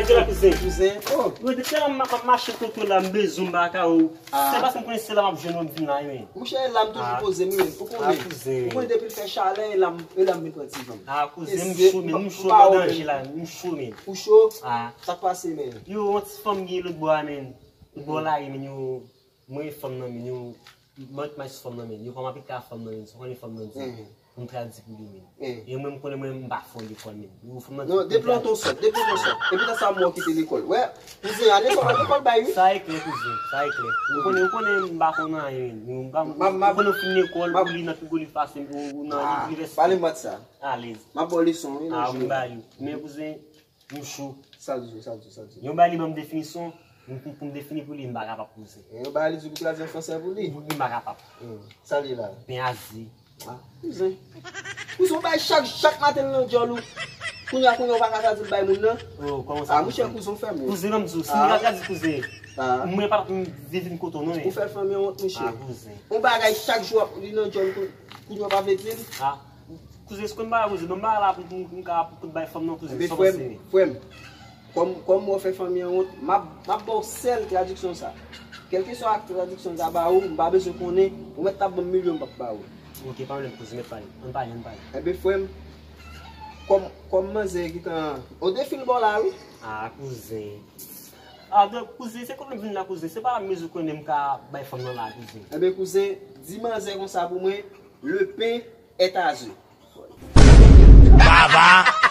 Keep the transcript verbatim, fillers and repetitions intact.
Se la kouzen. Kouzen. Oh. Yo, depi la m ap mache kote la, m bezwen m baka ou. Se paske m konnen se la m ap jwenn ou m vin la, men. Mouche, e la m toujou poze m, men. Ou konnen. Ou konnen depi l fè chalè, e la m, e la m vin pran ti van m. Ah, kouzen, m cho, men. M cho, pa danje la. M cho, men. Ou cho? Ah. Sa k pase, men? Yo, yon ti fanm gen lòt bò a, men. Lòt bò la, men, yo. Mwen fanm nan, men. Yo, mwen t may fanm nan, men. Yo kòman pika fanm nan, men. Ou konnen fanm nan di. Pou m tradui pou li, men. E mwen, m konnen mwen, m pa fò lekòl, men. Yo, fanm nan. Non, depi lontan w sòt, depi lontan w sòt. Epi nan sa, mwen kite lekòl. Wè, kouzen, ane sa w lekòl bay, wi. Sa e klè, kouzen, sa e klè. Ou konnen, ou konnen m pa konn anyen, men. M pa, ou konnen w fin lekòl, ou li nan pi gwo li pase, ou nan inivèsite. Pale m bat sa. Alèz. M ap ba w leson, wi, nan jou. Ah, m ba li. Men, kouzen, m cho. Sa l di, sa l di, sa l di. Yon bagay li ban m definisyon, m, pou, pou m defini pou li, m pa kapab, kouzen. Yon bagay li di pou tradui an fransè pou li. Wi, m pa kapab. Sa l ye la? Pen azi. Ah, kouzen. Kouzen, w bay chak, chak maten nan djòl ou. Kounye a, kounye a, ou pa ka tradui l bay moun nan. Oh, kòman sa? Ah, mouche, kouzen, w fè m wont. Kouzen, ban m di w, si m pa tradui, kouzen, mwen pa t ap viv vin kote w non, men. Ou fè fanmi an wont, mouche. Ah, kouzen. Yon bagay chak jou w ap li nan djòl ou, kounye a, w pa vle di l. Ah. Kouzen, se konn bagay, kouzen, ban m bagay la pou m ka pou bay fanm nan, kouzen. Ebyen, frè m, frè m, kòm, kòm mwen fè fanmi an wont, m ap, m ap ba w sèl tradiksyon sa. Kèlkeswa tradiksyon sa ba ou, m pa bezwen konnen, ou mèt t ap ban m milyon, m p ap ba ou. Ok, pa pwoblèm, kouzen, mèt pale. Ann pale, ann pale. Ebyen, frè m, kòm, kòm manzè gentan, o defi l ba w la, wi. Ah, kouzen. Ah, donk, kouzen, se kote m vin la, kouzen. Se pa mezi konnen m ka bay fanm nan la, kouzen. Ebyen, kouzen, di manzè konsa pou mwen, le pain est à eux. Baba!